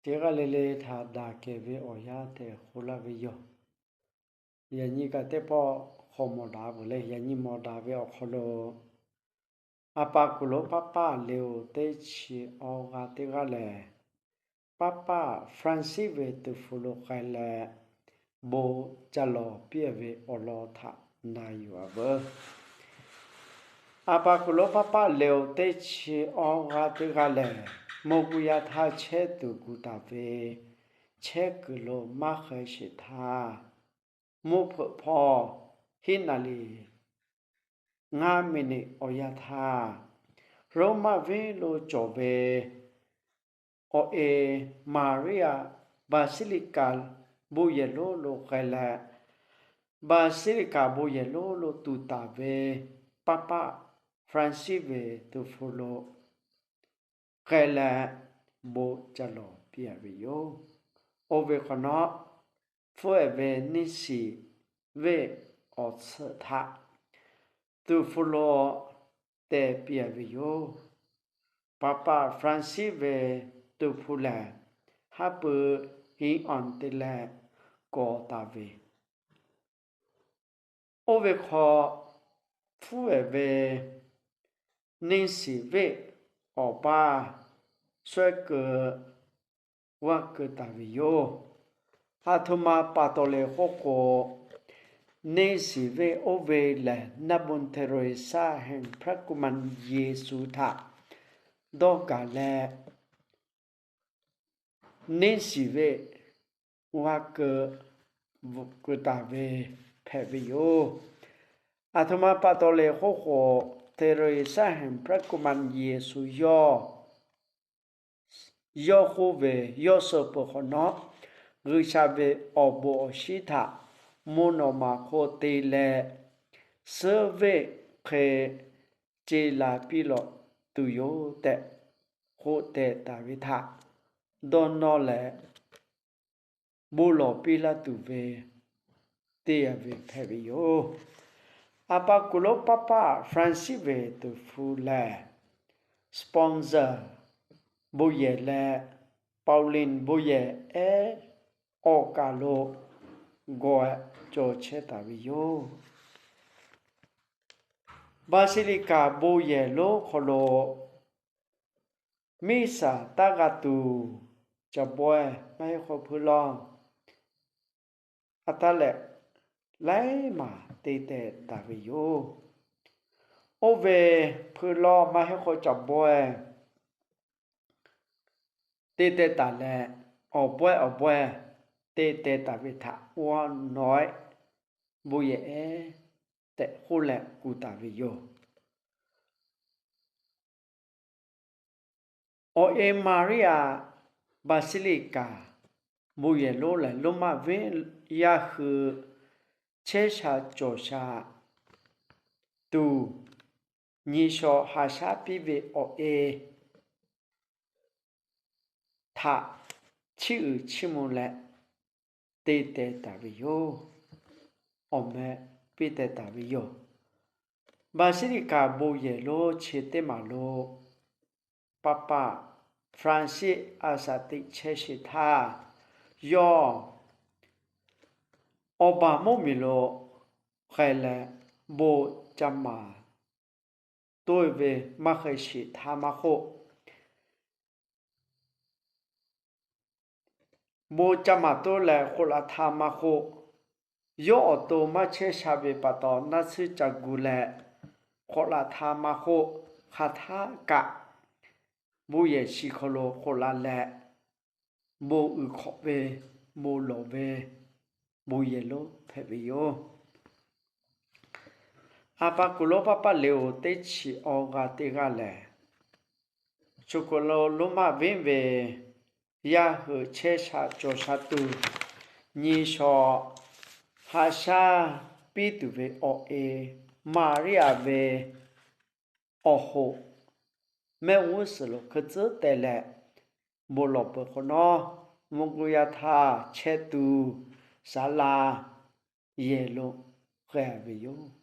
Teˇ g'aˇ le le htaꞈ daꞈ kehˬ ve awˬ yanˇ tehꞈ k'oˆ laˇ ve yoˬ. Yaꞈ nyi kaꞈ teˇ pawˆ hk'aw mawˬ daꞈ peuˬ leh, yaꞈ nyi mawˬ daꞈ ve awˬ hk'aw lo A pa kuˬ lonˉ paˉ paˆ Leo teˇ chi awˇ g'aˇ teˇ g'aˇ lehˬ, paˉ paˆ Francis ve tuˍ hpu lo k'ai leh, bon ca lawˬ piˇ ve awˬ lawn htaꞈ na yuˬ-a veuˬ. A pa kuˬ lonˉ paˉ paˆ Leo teˇ chi awˇ g'aˇ teˇ g'aˇ lehˬ, mvuhˇ guˇ yaˇ htaˇ chehˇ tuˬ gu taˍ ve chehˇ kuiˬ lo maˇ hk'e sheˍ htaˇ, mvuhˇ hpeuꞈ hpawˇ hiˉ naˍ liˍ ngaˇ miˬ niꞈ awˬ yanˇ htaˇ, Roˉmaꞈ venˇ lo cawˬ ve awˬ e Maria Basilica bon yehˬ lonˉ lo k'ai leh, Basilica bon yehˬ lonˉ lo tuˍ taˍ ve paˉ paˆ Francis ve tuˍ hpu lo k'ai leh, bon ca lawˬ piˇ-a ve yoˬ. Oˇ ve hk'awꞈ nawˉ, hpfuhˇ-ehˍ ve neˇ shiˍ venˇ awˬ tsuhꞈ htaꞈ tuˍ hpu lo teh piˇ-a ve yoˬ. Paˉ paˆ Francis ve tuˍ hpu lehˬ, haˉ pui hiˉ awˬ te leh kawˬ taˍ ve Oˇ ve hk'aw, hpfuhˇ-ehˍ ve neˇ shiˍ venˇ awˬ paˇ shawehˇ keu g'aˇ keu taˍ ve yoˬ. Aˬ htoꞈ ma pa taw le k'oˆ k'o, neˇ shiˍ venˇ oˇ ve lehˬ, Naˇ bon Hteˇ ro-e shaˆ hehnˍ hpaˇ kuˬ maˇ Yeˍsuˆ htaꞈ dawˇ gaˬ leh, neˇ shiˍ venˇ g'aˇ keu, keu taˍ ve hpehꞈ ve yoˬ. Aˬ htoꞈ ma pa taw le k'oˆ k'o, Hteˇ ro-e shaˆ hehnˍ hpaˇ kuˬ maˇ Yeˍsuˆ yawˇ, yawˇ k'oˆ ve, yawˇ suh peuˬ hk'awꞈ nawˉ, G'uiˬsha ve awˬ bon awˬ shinˉ htaꞈ mvuhˇ naw ma hk'oˆ te leh, suhˉ venˇ hk'e ce la piˇ lawꞈ tuˬ yoˬ tehꞈ k'oˆ teh taˍ ve htaꞈ dawˇ nawˇ leh, bon lawˬ piˇ laˇ tuˬ ve te-a ve hpehꞈ ve yoˬ. Aˬ pa kuˬ lonˉ paˉ paˆ Francis ve tuˍ hpu lehˬ, Sponsor bon yehˬ leh Pauline bon yehˬ ehˉ awˬ kaˬ lo gawˬ-e cawˬ chehˇ taˍ ve yoˬ. Basilica bon yehˬ lonˉ hk'aw lo miˇ saˍ taˇ g'a tuˬ, caˬ bawehˇ maˇ heˆ hk'aw hpui lawˇ a taˇ leh, laiˉ maˬ te teh taˍ ve yoˬ. Oˇ ve hpui lawˇ maˇ heˆ hk'aw caˬ bawehˇ te teh taˍ leh, awˬ bawehˇ awˬ bawehˇ te teh taˍ ve htaꞈ g'awˇ naweh bon yehˬ ehˉ tehꞈ k'oˆ leh kuˬ taˍ ve yoˬ. Awˬ e Maria Basilica bon yehˬ lonˉ lehˬ, Roˉmaꞈ venˇ yaˇ hui chehˇ sha cawˬ sha tuˬ, nyi shaw ha shaˉ piˇ ve awˬ e htaꞈ chiˇ uiˍ chiˇ mvuh leh te teh taˍ ve yoˬ. Awˬ meh piˇ teh taˍ ve yoˬ. Basilica bon yehˬ lonˉ chi teˇ maˬ lo paˉ paˆ Francis a shaꞈ teꞈ chehˇ sheˍ htaˇ, yawˇ awˬ baˬ mvuhˇ miˬ lo k'ai leh, bon ca maˍ toˆ ve maˇ hk'e sheˍ htaˇ maˇ k'oˆ, bon ca maˍ toˆ leh k'awꞈ la htaˇ maˇ k'oˆ, yawˇ awˬ to maˇ chehˇ sha ve pa taw naˇ tsuhˇ ca gu leh k'awꞈ la htaˇ maˇ k'oˆ, hk'aˬ htaˆ kaꞈ bon yehˬ chi hk'aw lo k'awꞈ la leh, bon uiˍ hk'awꞈ ve, bon lawˬ ve, bon yehˬ lonˉ hpehꞈ ve yoˬ. Aˬ pa kuˬ lonˉ paˉ paˆ Leo teˇ chi awˬ g'aˇ teˇ g'aˇ lehˬ, Chocolon Roˉmaꞈ venˇ ve yaˇ hui chehˇ sha cawˬ sha tuˬ, nyi shaw haꞈ shaˉ piˇ tuˬ ve awˬ e Maˍriˆ-a ve awˬ hoꞈ mehˆ g'uˇ suhˍ lo hkui tcuhˉ teh leh, bon lawˬ peuˬ hk'awꞈ nawˉ, mvuhˇ g'uˇ yaˇ htaˇ chehˇ tuˬ saˍ laˍ yehˬ lo k'ai ve yoˬ.